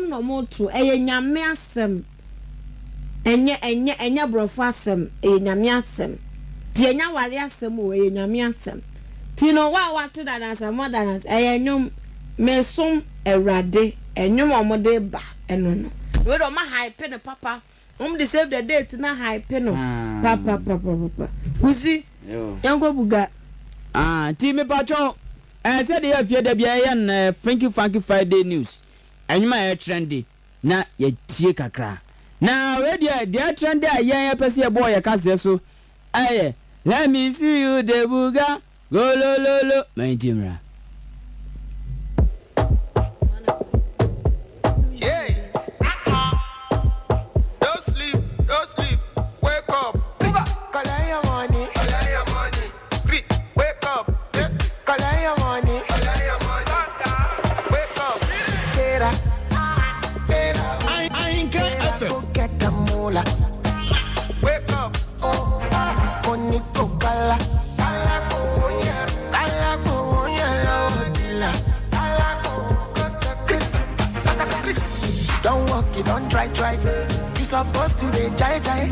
nnwom na ɔmo to, ɛyɛ Nyame asɛm, ɛnyɛ ɛnyɛ ɛnyɛ borɔfo asɛm, ɛyɛ Nyame asɛm. Nti ɛnyɛ aware asɛm o, ɛyɛ Nyame asɛm. Nti no wo a wate dada Asamoah dada, ɛyɛ nnwom, mesom Awurade, nnwom a ɔmo de ba ɛno no. Wei deɛ ɔmo ahype no papa, ɔmo de save the date no ahype no papapapapa. Kusi, yɛnkɔ buga. Ah, nti mepakyɛw, ɛɛ sɛdeɛ yɛ afie da biara yɛyɛ no ɛɛ Funky Funky Friday News, ɛnwom a ɛretrɛnde na yɛtie kakra. Na wei deɛ, deɛ ɛretrɛnde a yɛn yɛpɛ sɛ yɛbɔ wɔ yɛn kaseɛ so ɛyɛ Let me see you dey buga, golololo, ma yɛntie mmra. Don't sleep, don't sleep, wake up. Collect your money. Collect your money. Wake up. Yeah. Collect your money. Collect your money. Wake up. Get up. Get up. Ahinka FM. Go get the moolah. Wake up. Oh, money go kala. Kala go yeah. Kala go yeah. Lord, Kala go. Don't walk it, don't try, try. You supposed to be jai jai.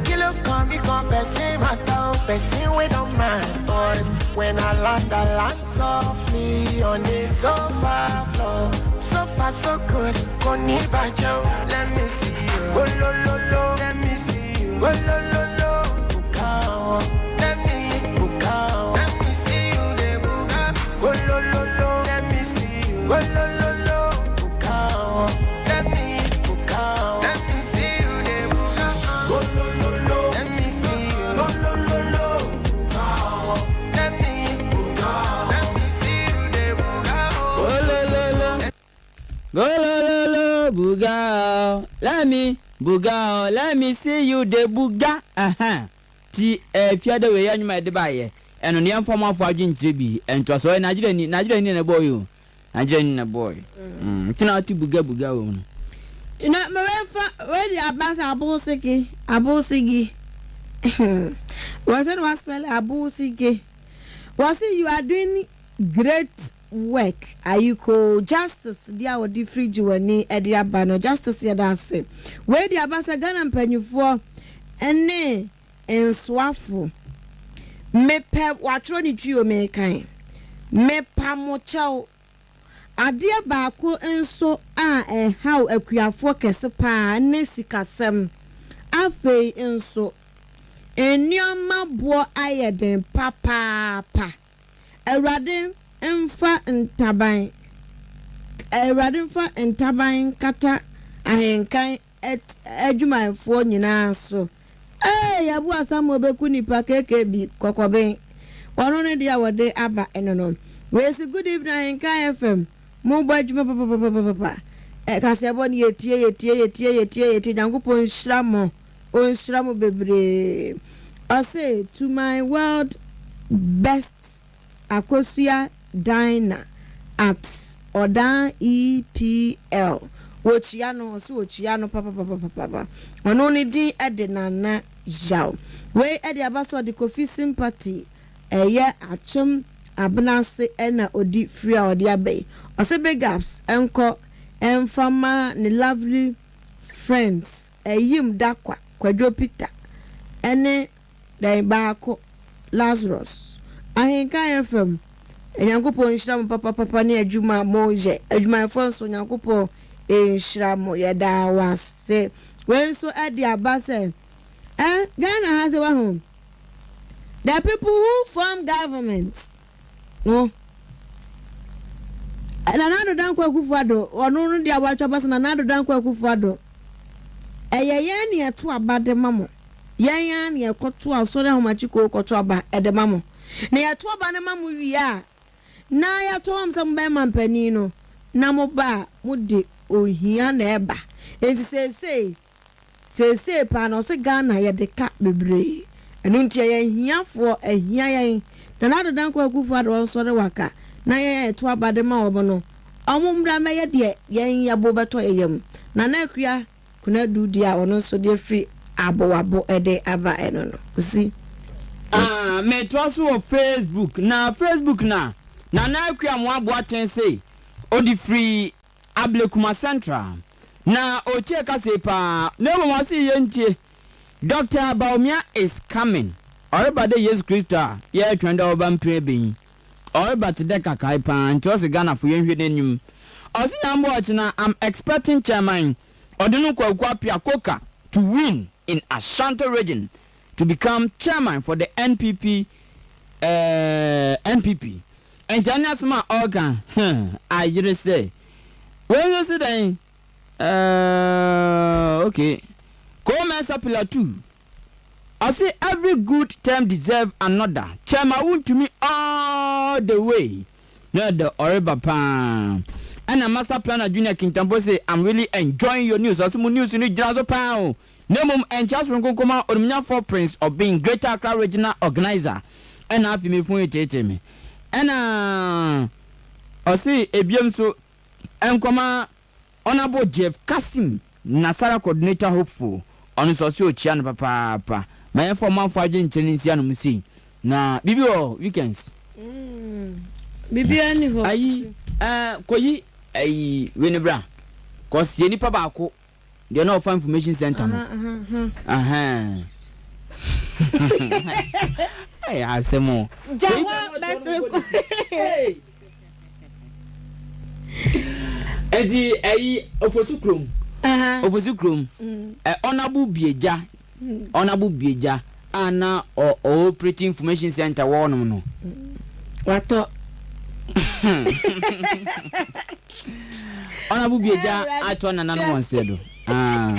Kilo come, become person matter, person we don't mind. But when I land softly on the sofa floor. So far, so good. Koni bajo, let me see you. Oh lo lo lo, let me see you. Oh lo lo lo, buka oh. Let me buka oh. Let me see you dey buga. Oh lo lo lo, let me see you. Oh lo lo lo, buka oh. Let me buka oh. Let me see you dey buga. Oh lo lo lo, Let me see you. oh lo lo lo, buka oh. Let me buga. Let me see you dey buga. Oh. Golololo, golololo, buga o, let me buga o, let me see you dey buga. Uh-huh. Ti fiade wei yɛ nnwuma yɛde baayɛ ɛno ne yɛmfa mo afɔ adwenkyerɛ bi ɛntoa so. Ɔyɛ Nigeria ni, Nigeria ni na ɛbɔɔ yi o, Nigeria ni na ɛbɔɔ yi nti na ɔte buga buga wɔ mu no. Na mɛfa wei de aba sɛ abosigi abosigi wɔsɛ de waspell abosigi. Wɔsi, "You are doing great work." Ayiko Justice deɛ a wɔde firi w'ani de aba no, Justice, yɛ da ase. Wei de aba sɛ Ghana mpanyinfoɔ ne nsoafo, mepɛ watwerɛ ne twi o, mekan mepa mo kyɛw. Adeɛ baako nso a ɛhaw akuafoɔ kɛse paa ne sikasɛm. Afei nso nneɛma boɔ ayɛ den papaapa. Awurade mfa ntaban, Awurade mfa ntaban kata ahenkan adwumayɛfoɔ nyinaa so. Ee, yabu asam obeku nipa keke bi kɔkɔben wɔn no deɛ a wɔde aba ɛno no. Wei "Good evening, Ahenkan FM, mo bɔ adwuma papapapapa. Ɛ kaseɛbɔ no yɛtie, yɛtie, yɛtie, yɛtie, yɛtie. Nyankopɔn nhyira mo, ɔnhyira mo bebree." Ɔse, "To my world best Akosua Dina at Ɔdan EPL." Wɔkyia no, ɔso wɔkyia no papapapapa. Ɔno ne din ɛde Nana Yaw. Wei ɛde aba so, ɔde Kofi Sympathy, ɛyɛ Akyem Abenase, ɛna ɔdi firi a ɔde aba yi. Ɔsɛ big ups ɛnkɔ ɛnfama ne lovely friends Ɛyim Dakwa, Kwadwo Peter, ɛne dɛn baako Lazarus. "Ahenkan FM, Nyankopɔn nhyira mo papapapa ne adwuma mo yɛ. Adwumayɛfoɔ nso, Nyankopɔn nhyira mo. Yɛda wase." Wei nso ɛde aba sɛ Ghana ha sɛ wahu the people who form government no, Nana Addo Dankwa Akufo Addo, ɔno no deɛ awatwa ba sɛ Nana Addo Dankwa Akufo Addo, ɛyɛ yɛn ne yɛto aba de ma mo. Yɛn ara ne yɛkɔto asɔre ahomakye koo kɔto aba ɛde ma mo, na yɛto aba no ma mo wie a, na yɛato wɔn sɛ mo bɛyɛ mampanin no, na mo ba a, mo de ohia na ɛba. Nti seesei seesei paa na ɔsɛ Ghana yɛde ka bebree. Ɛno nti ɛyɛ hiafoɔ ɛhia yɛn. Nana Addo Dankwa Akufo Addo ɔnsɔre waka na yɛn yɛto aba de ma wɔn no, ɔmo mmra mɛyɛ deɛ yɛn yɛbo bɛtɔ yɛ yam. Nana Akua Kunadu deɛ a ɔno nso de firi Aboabo ɛde aba ɛno no kusi. Ah, metoa so wɔ Facebook na Facebook na Nana Akua Moaboa ten se ɔde firi Ablekuma Central. Na ɔtie kasa yi paa, na mmom ɔse yɛntie. Doctor Bawumia is coming. Ɔreba dɛ Yesu Kristo a yɛretwɛn dɛ ɔbɛba mprɛn ebien yi. Ɔreba tse dɛ kakae paa, ntsi ɔse Ghanafo yɛnhwɛ n'enyim. Ɔse Nyame ɔkyena I'm expecting Chairman Ɔdenu Kwaku Appiah Koka to win in Ashanti region to become chairman for the NPP eh, NPP. Nti ɛne asɛm a ɔreka huh, ayere sɛ wei nso se dɛn eh, okay. Cole Mensah Pillar 2 Ɔse every good term deserve another chairman wontumi all the way na ɛdɛ ɔreba paa ɛna Master Planner Junior Kintampo se I'm really enjoying your news ɔse mo news no gyina so paa o na mmom ɛnkyɛ soronko nkɔma Onimnyafoɔ Prince Obeng Greater Accra Regional Organiser ɛna afei me phone reteetee me ɛna ɔse ebiem nso nkɔma Honourable Jeff Kassim Nasara Coordinator Hopeful, ɔno nso ɔse ɔkyia no papaapa. Ma yɛmfa ɔmanfoɔ adwenkyerɛ no nsi anom sei. Na biribi wɔ hɔ weekends? Biribiara nni hɔ. Ayi eh, kɔyi ayi wei no bra. Cause yɛ nipa baako deɛ na ɔfa information center no. Ahaa. Ɛyɛ asɛm o. Gya hɔ bɛse kɔ. Enti ɛyi Ofosu kurom. Ofosu kurom. Ɛ Honourable Biagya Honourable Biagya a na ɔ ɔ operate information center wɔ hɔnom no. Watɔ. Honourable Biagya atɔ nananom wɔn nseɛ do. Ah.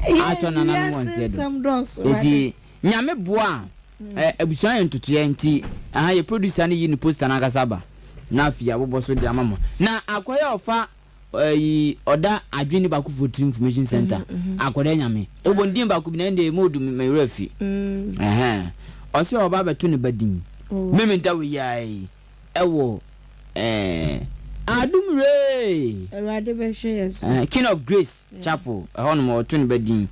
Atɔ nananom wɔn nseɛ do. Eti Nyame boa a. Eh abusua yɛ ntotoeɛ nti aha yɛ producer no yi ne poster no ankasa ba na afei abobɔ so de ama mo. Na akɔyɛ a ɔfa ɛyi ɔda adwene baako fo tiri information center akɔdɛ nyame ɔbɔ ne din baako bi na ɛnde emu odu me werɛ fi ɛhɛn ɔsɛ ɔba abɛto ne ba din meme da wei ara yi. Ɛwɔ eh, Adum Ray. Awurade bɛhwɛ yɛ so. Eh, King of Grace Chapel, ɛhɔ nom ɔto ne ba din.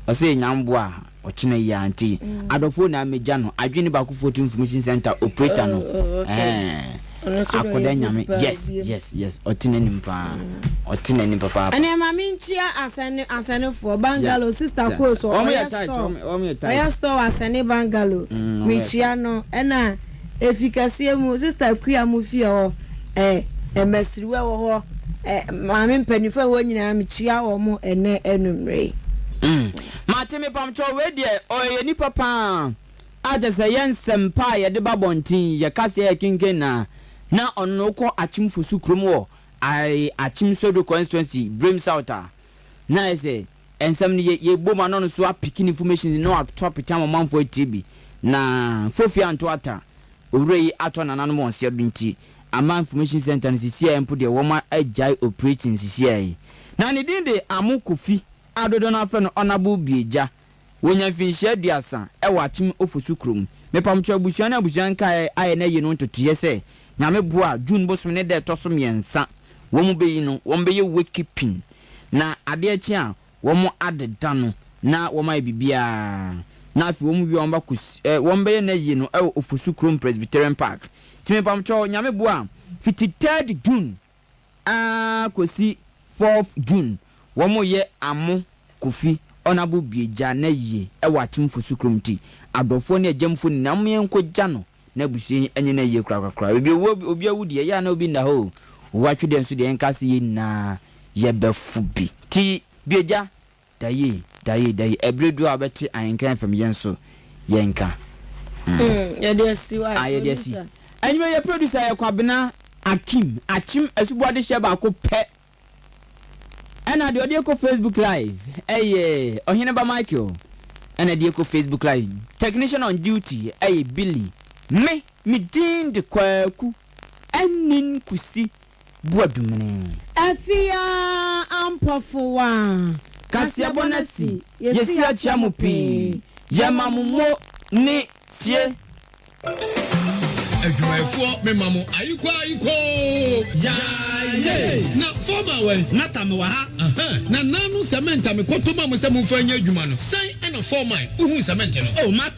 Ɔsɛ Nyame boa a, ɔkyena yi ara nti adɔfoɔ nyinaa mmɛgya no. Adwene Baako Foto Information Center operator no. Oh, okay. Eh, Ɔno nso deɛ akɔda ɔyɛ Nyame. good paa Yes, bio. yes, yes. Ɔte n'anim paa. Ɔte n'anim papaapa. Ɛnna ma menkyia asɛne asɛnefoɔ Tia, bungalow sister tia, Kooso tia. Wɔn ɔyɛ yɛ tight, store wɔn wɔn yɛ tight. ɔyɛ store wɔ asɛne bungalow Mm, wɔn yɛ mekyia tight. no ɛna Efi kɛseɛ mu, Sister Akua mo fie hɔ, ɛ, mmasiriwa wɔ hɔ, ɛ, maame mpaninfoɔ ɛwɔ hɔ nyinaa mekyia wɔn ɛnɛ anummerɛ yi. Mm mate mepamkyɛw wei deɛ ɔyɛ nipa paa a kyɛsɛ yɛ nsɛm pa a yɛde ba bɔnten yɛ kaseɛ yɛ kenken na na ɔno no wokɔ Akyem Fosu kurom wɔ Akyem Swedru constituency Brem South a na ayɛ sɛ Nsɛm no yɛ yɛbom a na ɔno nso apeke ne informations na wato apete ama ɔmanfoɔ atie bi. Na Fofi anto ata owura yi atɔ nananom wɔn seɛ do nti ama information center no sisiɛ mpo deɛ wɔn agyae operating sisiɛ yi. Na ne din de Amo Kofi a dodoɔ no ara frɛ no Honourable Biagya. Wɔnya mfinhyia 30 wɔ Akyem Ofosu kurom. Mepamkyɛw abusua ne abusua nkaeɛ ayɛ n'ayie no ntotoeɛ sɛ Nyame boa a June bosome ne da ɛtɔ so mmiɛnsa wɔn bɛyi no wɔn bɛyɛ wake keeping na adeɛ kye a wɔn adeda no na wɔn ayɛ biribiara na afei wɔn wie a wɔn bakɔ ɛ wɔn bɛyɛ n'ayie no wɔ Ofosu kurom Presbyterian Park. Nti mepamkyɛw Nyame boa a fiti third June ara kɔsi fourth June wɔn yɛ Amo Kofi Honourable Biagya n'ayie wɔ Akyem Fosu kurom nti adɔfoɔ ne agyamfoɔ nyinaa mom yɛnkɔ gya no na abusua yi nyɛ no ayie korakorakora. Baabi a owu obi awu deɛ ɛyɛ a na obi nna hɔ o. Owu atwedeɛ nso deɛ yɛnka sɛ yɛn nyinaa yɛbɛfo bi. Nti Biagya da yie, da yie, da yie. Ɛberɛ duru a wobɛte Ahenka FM yɛn nso yɛnka. Mm, yɛde asi hɔ a, Ah, yɛde asi. producer. Anwummerɛ yɛ producer yɛ Kwabena Akim. Akyem Asuboa dehyɛ baako pɛ. Ɛna deɛ ɔde kɔ Facebook live ɛyɛ Ɔheneba Michael. Ɛna deɛ kɔ Facebook live technician on duty ɛyɛ Billy. Me me din de Kwaku Anin Kusi Boadumene. Afia Ampɔfowa. Kaseɛbɔ no asi, yɛsi akyea mo pii, yɛma mo mo ne tie. Adwumayɛfoɔ mema mo ayikɔ ayikɔoo Yaayee! Na foreman wɛn? Master mewɔ ha. Ahaa, na nna no cement a mekɔtɔ maa mo sɛ momfa nyɛ adwuma no, sɛn na foreman wohuu cement no? Oh master.